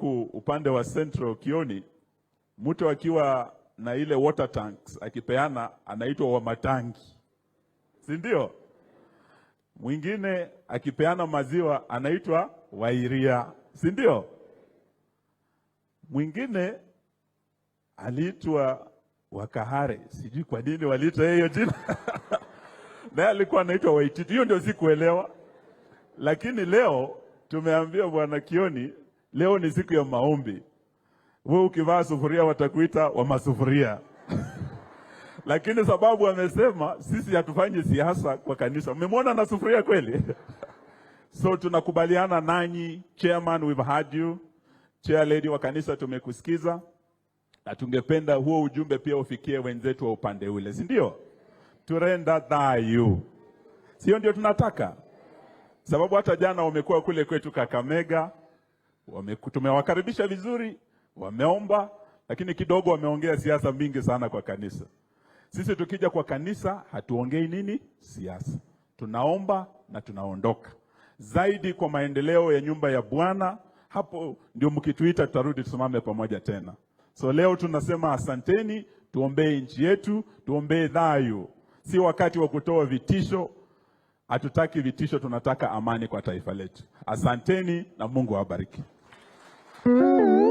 huku upande wa Central Kioni, mtu akiwa na ile water tanks akipeana anaitwa wa matangi, si ndio? Mwingine akipeana maziwa anaitwa wairia, si ndio? Mwingine aliitwa Wakahare, sijui kwa nini waliita hiyo jina naye alikuwa anaitwa Waititu. Hiyo ndio sikuelewa, lakini leo tumeambia Bwana Kioni, leo ni siku ya maombi. Wewe ukivaa sufuria watakuita wa masufuria lakini sababu amesema sisi hatufanyi siasa kwa kanisa. Mmemwona na sufuria kweli? So tunakubaliana nanyi chairman, we've heard you. Chair lady wa kanisa tumekusikiza, na tungependa huo ujumbe pia ufikie wenzetu wa upande ule, si ndio? Turenda thayu, sio ndio tunataka? Sababu hata jana wamekuwa kule kwetu Kakamega, tumewakaribisha vizuri, wameomba, lakini kidogo wameongea siasa mingi sana kwa kanisa. Sisi tukija kwa kanisa hatuongei nini siasa, tunaomba na tunaondoka. Zaidi kwa maendeleo ya nyumba ya Bwana, hapo ndio mkituita tutarudi tusimame pamoja tena. So leo tunasema asanteni, tuombee nchi yetu, tuombee thayu. Si wakati wa kutoa vitisho, hatutaki vitisho, tunataka amani kwa taifa letu. Asanteni na Mungu awabariki.